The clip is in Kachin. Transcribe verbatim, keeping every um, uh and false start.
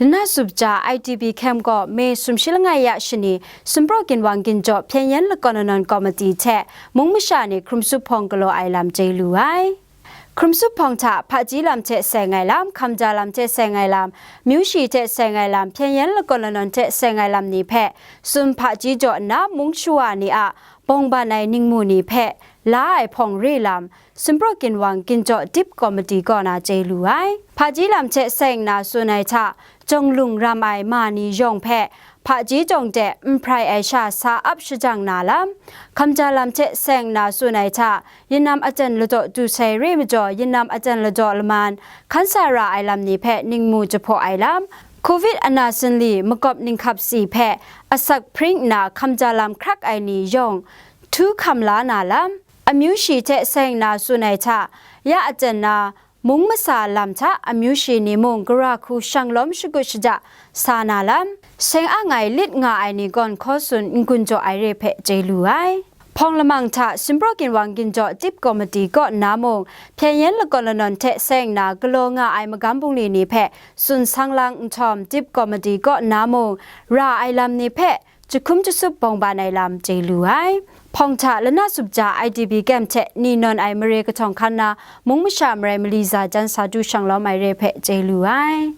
Lana Sumja I D P camp gaw May sumshi langai ya shani, Sumpraw Ginwang Ginjaw Hpyen Yen Lakawn Lanawn Komiti hte mung masha ni hkrum sup hpawng galaw ai lam chye lu ai. Hkrum sup hpawng hta hpaji lam hte seng ai lam, hkamja lam hte seng ai lam, myu shi hte seng ai lam, hpyen yen lakawn lanawn hte seng ai lam ni hpe tsun hpaji jaw nna mung shawa ni a bawng ban ai ningmu ni hpe la ai hpawng re lam, Sumpraw Ginwang Ginjaw Dip Komiti kaw na chye lu ai. Hpaji lam hte seng nna tsun ai hta, jawng lung ram ai ma ni yawng hpe hpaji jawng de n hprai ai sha sa ap shajang na lam, hkamja lam hte seng nna tsun ai hta, yinam aten ladaw du sai re majaw, yinam aten ladaw laman, hkan sa ra ai lam ni hpe ningmu jahpaw ai lam, Covid ana sinli makawp ninghkap si hpe asak hpring nna hkamja lam hkrak ai ni yawng htu hkam la na lam, amyu shi hte seng nna tsun ai hta, ya aten na, mung masa lam hta amyu shi ni mung gara hku shang lawm shagut shaja sa na lam, seng ang ai lit nga ai ni gawn hkaw tsun n-gun jaw ai re hpe chye lu ai. Hpawng lamang hta Sumpraw Ginwang Ginjaw Dip Komiti kaw nna mung, hpyen yen lakawn lanawn hte seng nna galaw nga ai magam bungli ni hpe tsun sang lang nhtawm, Dip Komiti kaw nna mung ra ai lam ni hpe jahkum jasup bawng ban ai lam chye lu ai. Hpawng hta Lana Sumja I D P camp hte ni nawn ai mare kahtawng hkan na mung masha marai mali za jan sa du shang lawm ai re hpe chye lu ai.